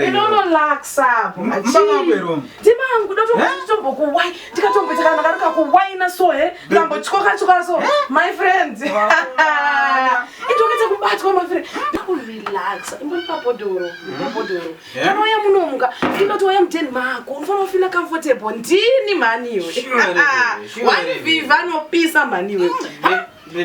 Inonorelaxa apo. Ndimangu ndotombokuwai ndikatomboita kana karuka kuwaina so he ndikambotyoka tyoka so my friend. Itokaita kubatwa my friend. Ndakurelaxa imbonipa bhodhoro, ndipa bhodhoro. Kana wauya munomuka feel kuti wauya mudheni mako unofanira kufila comfortable. Ndini mhani iwe. One viva anopisa mhani iwe.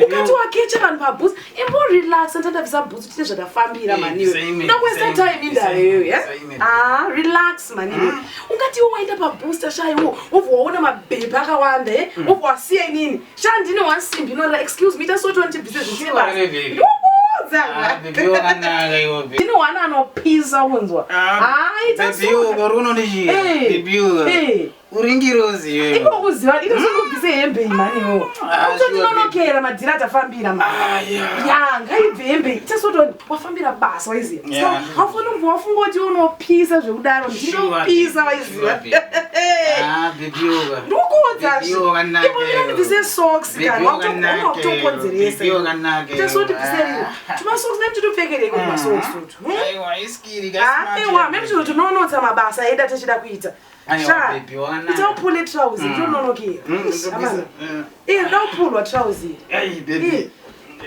Ukati wakecha vanhu pabhutsu imborelaxa ndandabvisa bhutsu tiite zvatafambira mhaniwe unokuesta time indayo iyoyo ah relax mhaniwe mm. ungati iwe waenda pabooster sha iwo wobva waona mabhebhi akawanda e mm. wobva wasiya inini sha ndine one simbi inorira excuse me tasotoni tibvise zvichine basa ah, ndine one anopisa unzwa ah, hayi Uri ngirozi iwewe. Iko kuziva ito sokubvise hembe iyi mhani iwewe. Ah, Utotinonokera madhira atafambira mhani. Ah, yeah. Ya, ngaibve hembe iyi. Tasotoni wafambira basa waiziva. Yeah. Saka haufaniri kubva wafunga kuti unopisa zvekudaro. Ndinopisa waiziva. Sure, Ah, baby uka. Ndikuudza. Baby wakanaka Imbomira iwe. ndibvise socks Baby kana wakanaka wakutokonzeresa. iwe. Baby wakanaka iwe. Tasoti bvise riri. Tumasocks nemtitopfekerei kuti masocks utu. Hmm? Aiwa, iskiri ka Ah, smart. ewa, memtinotononotsa mabasa edu atachida kuita. Aiwa, Sha, baby, wakanaka. ita upule trouser, tononokera. Ish, amana. Eh, da upulwa trouser. Hey, baby.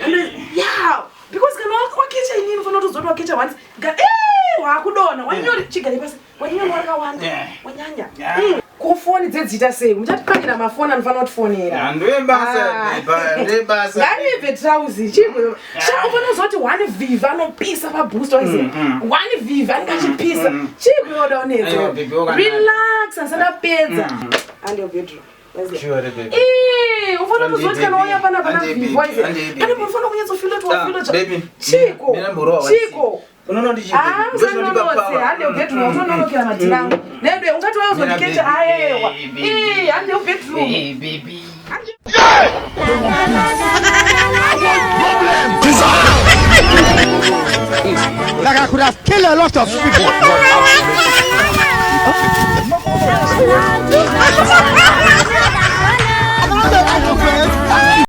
Eh, yeah, because kana wakecha inini unofanira kutozoti wakecha once. Eh, wakudona, wanyori chigare pasi. Wanyori wakawanda. Yeah. Wanyanya. Yeah. Ko foni dzedziita sei? Muchatipanyira mafoni anofanira kutifonera. Ndebasa, Ah. baby, ndebasa. Ngariibve trouser, chigwe. Sha, ufanira kuzoti one viva anopisa pabooster waiziva. One viva anenge achipisa. Chigwe woda unetsa. Aiwa, baby, wakanaka. Relax, asati apedza. And your bedroom. Waiziva. Sure, baby. Eh, ufanira Andi, kuzoti kana baby. wauya panapa na Andi, viva baby. waiziva. Andi, baby. Pane paunofanira kunyatsofila kuti Ah, wafila baby. Chiko. Mina mborowa Chiko. Unoona ndichi Ah, usanonotse hande ubedroom utononokera madhirangu nedwe ungati wauya uzondikecha Mina, baby. ayewa Baby. Eh, hande ubedroom Hey, baby. Like I could have killed a lot of people.